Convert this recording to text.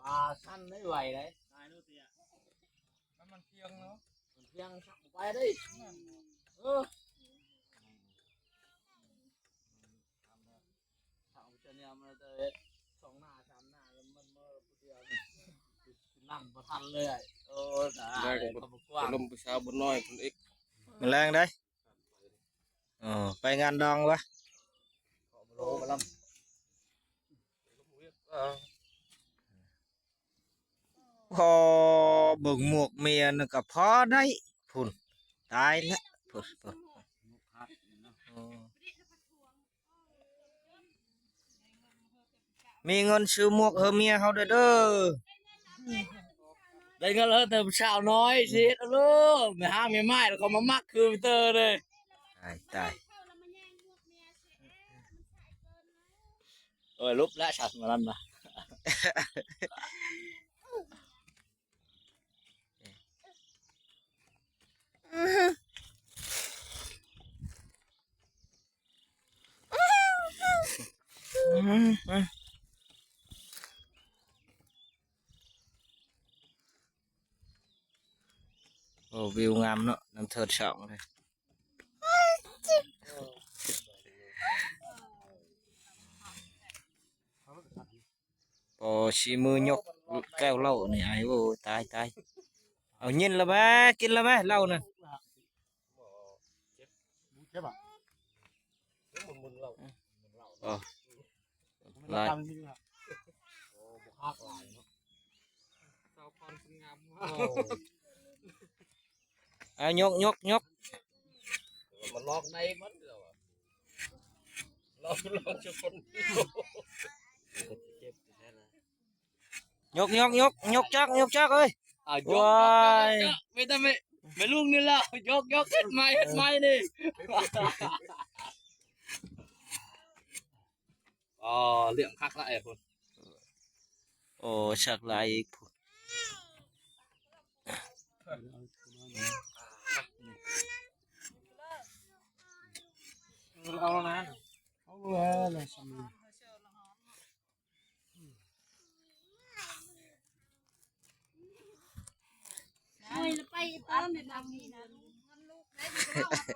ປາຊັ້ນໄດ້ໄວໄດ໋ ມັນພຽງເນາະ ມັນພຽງສັກໄປໄດ້ ເອີ ທາງເຈົ້ານີ້ມັນຈະເຮັດສອງໜ້າສາມໜ້າ ແລ້ວມັນມາຜູ້ດຽວນີ້ ນັ່ງບໍ່ທັນເລີຍ. ໂອ້ ຕາຍ ແລງ ເຂົາບໍ່ກວ້າງ ລົມຜູ້ສາວບຸນນ້ອຍພຸ້ນອີກ ມາແລງໄດ໋. ອໍ ໄປງານດອງວະ ພໍເບິ່ງໝວກເມຍນັ້ນກໍພໍໄດ້ພຸ້ນ ຕາຍແລ້ວພຸ້ນ ພຸ້ນ ພຸ້ນ ໂອ້ ມີເງິນຊື້ໝວກໃຫ້ເມຍເຮົາເດີ ເດີ ໄດ້ເງິນແລ້ວແຕ່ສາວນ້ອຍ ຊິເຮັດເອົາໂລດ ແມ່ຮ້າງແມ່ໝ້າຍ ແລ້ວເຂົາມາມັກຄືເຕີເດ້ ຕາຍ ຕາຍ ໂອ້ຍ ຫຼຸບແລ້ວ ສັດມານັ້ນນະ. ໂອ້ ວິວງາມເນາະ ນ້ຳເທີດສອງເລີຍ. ພໍຊີ້ມືຍົກແກ້ວເຫຼົ້ານີ້ອ້າຍ ໂອ້ ຕາຍ ຕາຍ ເອົາຍິນລະແມ້ ກິນລະແມ້ເຫຼົ້ານັ້ນ ເຈັບ ເຈັບອະ ມຶນໆເຫຼົ້າ ອໍ ຫຼາຍ ໂອ້ ບໍ່ຄັກຫຼາຍເນາະ ສາວພອນຄົນງາມ ໂອ້ ເອົາຍົກ ຍົກ ຍົກ ມັນລອກໄດ້ມັນ ລອກ ລອກທຸກຄົນ ເຈັບແທ້ນະ ຍົກ ຍົກ ຍົກ ຍົກຈັກ ຍົກຈັກເອີຍ ອ່າ ຍົກ ໂອ້ຍ ຍົກ ຍົກ ຍົກ ໄປຕາມແມ່ ແມ່ລຸງນີ້ລະ ຍົກ ຍົກ ເຮັດໃໝ່ ເຮັດໃໝ່ນີ້ ອໍ ລ້ຽງຄັກລະໄອ້ພຸ້ນ ໂອ້ ຊັກລາຍອີກພຸ້ນ ເອົາລະນະ ເອົາລະນະ ໂອ້ຍ ແລ້ວໄປອີກຕອນນີ້ນະ ມັນລູກໄດ້ ມັນເອົາໄປ